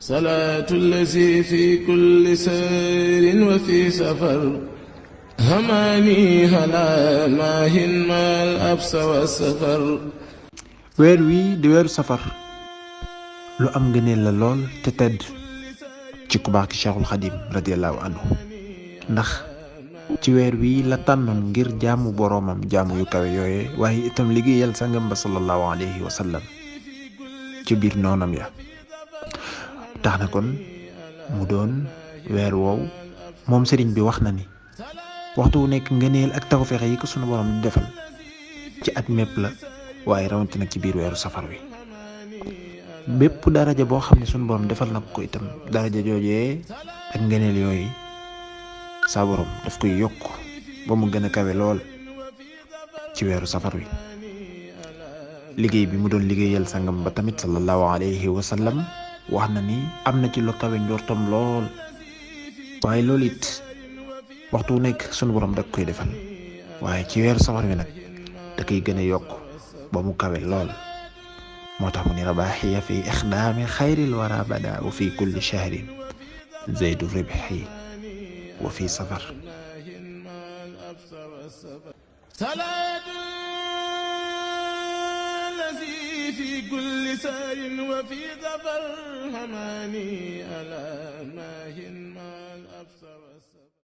صلاة الذي في كل سير وفي سفر هماني هلا ماهن ما الأبس والسفر. weer wii di weeru safar lu am ngëneel la lool te tedd ci ku baax ki Cheikhul Xadim radiyallahu anhu ndax ci weer wii la tànnoon ngir jaamu boroomam jaamu yu kawe yooye waaye itam liggéeyal sangam ba sallallahu alayhi wa sallam ci biir noonam ya tax na kon mu doon weer woow moom sëriñ bi wax na ni waxtu wu nekk ngëneel ak tawfeex yi ko sunu borom di defal ci at mépp la waaye rawatina ci biir weeru safar wi bépp daraja boo xam ne sunu borom defal na ko itam daraja joojee ak ngëneel yooyu saa borom daf koy yokk ba mu gën a kawe lool ci weeru safar wi. liggéey bi mu doon liggéeyal sangam ba tamit sallallahu alayhi wa sallam wax na ni am na ci lu kawe njortam lool waaye loolu it waxtu wu nekk sunu borom da koy defal waaye ci weeru safar wi nag da koy gën a yokk ba mu kawe lool moo tax mu ni rabaaxiya fi ixdaami xayril wara bada wa fi kulli shahrin zaydu ribxi wa fi safar. صلاة الذي في كل سار وفي ظفر هماني ألا ماهن ما الأبس والسفر.